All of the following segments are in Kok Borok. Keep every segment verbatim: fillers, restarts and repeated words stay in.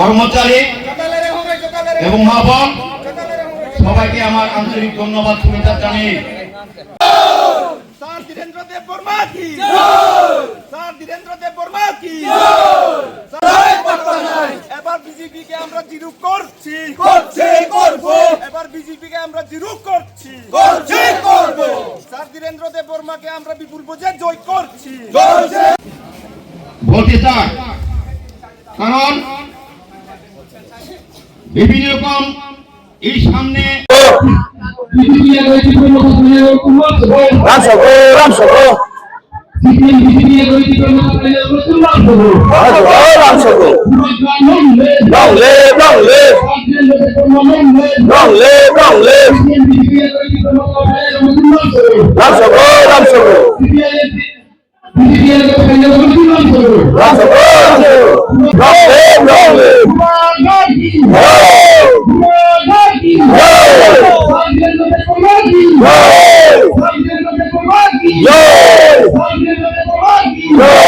কর্মচারী এবং মা বোন, সবাইকে আমার আন্তরিক ধন্যবাদ, শুভেচ্ছা জানিয়ে স্যার ধীরেন্দ্র দেব বর্মা কি? স্যার ধীরেন্দ্র দেব বর্মা কি? জয় পাট্টা নাই। এবার বিজেপিকে আমরা জিরো করছি। করছি, করব। এবার বিজেপিকে আমরা জিরো করছি। করছি, করব। স্যার ধীরেন্দ্র দেব বর্মাকে আমরা বিপুল ভোটে জয় করছি। করছি। বলতে চাই, কারণ বিভিন্ন রকম এই সামনে রাম সভা, রাম সভা। রাম সভা, রাম সভা। Long live, long live. Long live, long live. Ram সভা, রাম সভা। রাম সভা, রাম সভা। রাম সভা, রাম সভা। Long live, long live. Hey! Hey! Hey! Hey!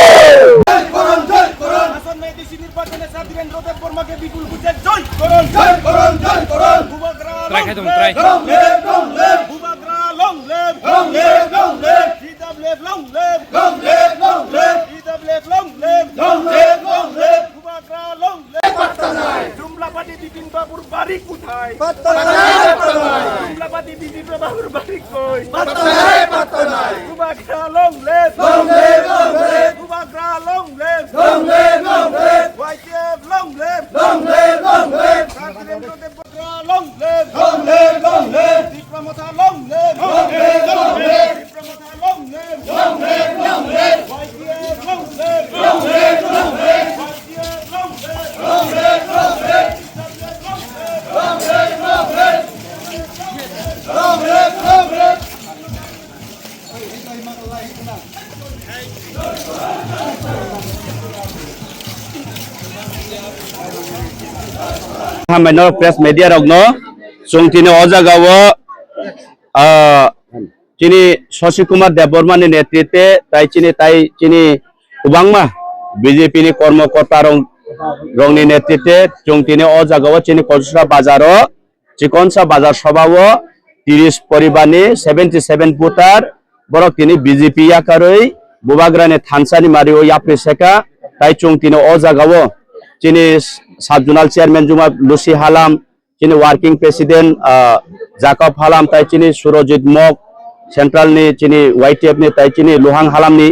Hasan মেহেদী নির্বাচনে স্যার ধীরেন্দ্র দেব বর্মাকে বিপুল ভোটে জয় করুন। জয় করুন, জয় করুন। বুবাগ্রা long live, long live, long live. বুবাগ্রা long live, long live, long live. টিডাব্লিউএফ long live, long live, long live. টিডাব্লিউএফ long live, long live, long live. বুবাগ্রা long live. পাত্তা নাই। জুমলাপাতি বিপিন বাবুর বাড়ি কোথায়? পাত্তা নাই, পাত্তা নাই। জুমলাপাতি বিপিন বাবুর বাড়ি কই? পাত্তা নাই, পাত্তা নাই। বুবাগ্রা long live, long live, long live. বুবাগ্রা long live, long live, long live. YTF long live, long live, long live. Sir Dhirendra Dev Barma long live, long live, long live. Biplab Motha long live, long live, long live. Biplab Motha long live, long live, long live. YTF long live, long live, long live. YTF long live, long live, long live. Hambai norok press media rokno, chwng tini o jagao, ah, chini Shashi Kumar Debbarma ni netritwe tai chini, tai chini kwbangma B J P ni kormokorta rok, rokni netritwe chwng tini o jagao chini Kosra bazaro Chikonsa bazar sobao tiris poribarni seventy seven voter borok tini B J P yakarwi Bubagrani thansani mario yapri seka, tai chwng tini o jagao chini sub zonal chairman Juma Lucy Halam, chini working president, ah, Jacob Halam, tai chini Surojit Mok, central ni chini Y T F ni, tai chini Luhang Halam ni,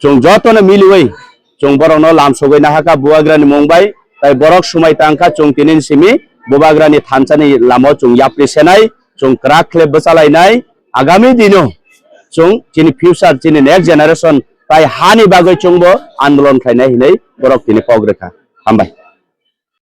chwng jotono miliwi chwng borokno lamsogwi nahakha Bubagrani mung bai, tai borok swmai tangkha chwng tini simi Bubagrani thansani lamao chwng yapri senai, chwng kwrak khle bwchalainai, agami dino chwng chini future, chini next generation tai hani bagwi chwngbo andolon khlainai hinwi borok tini kok rwkha. Hambai.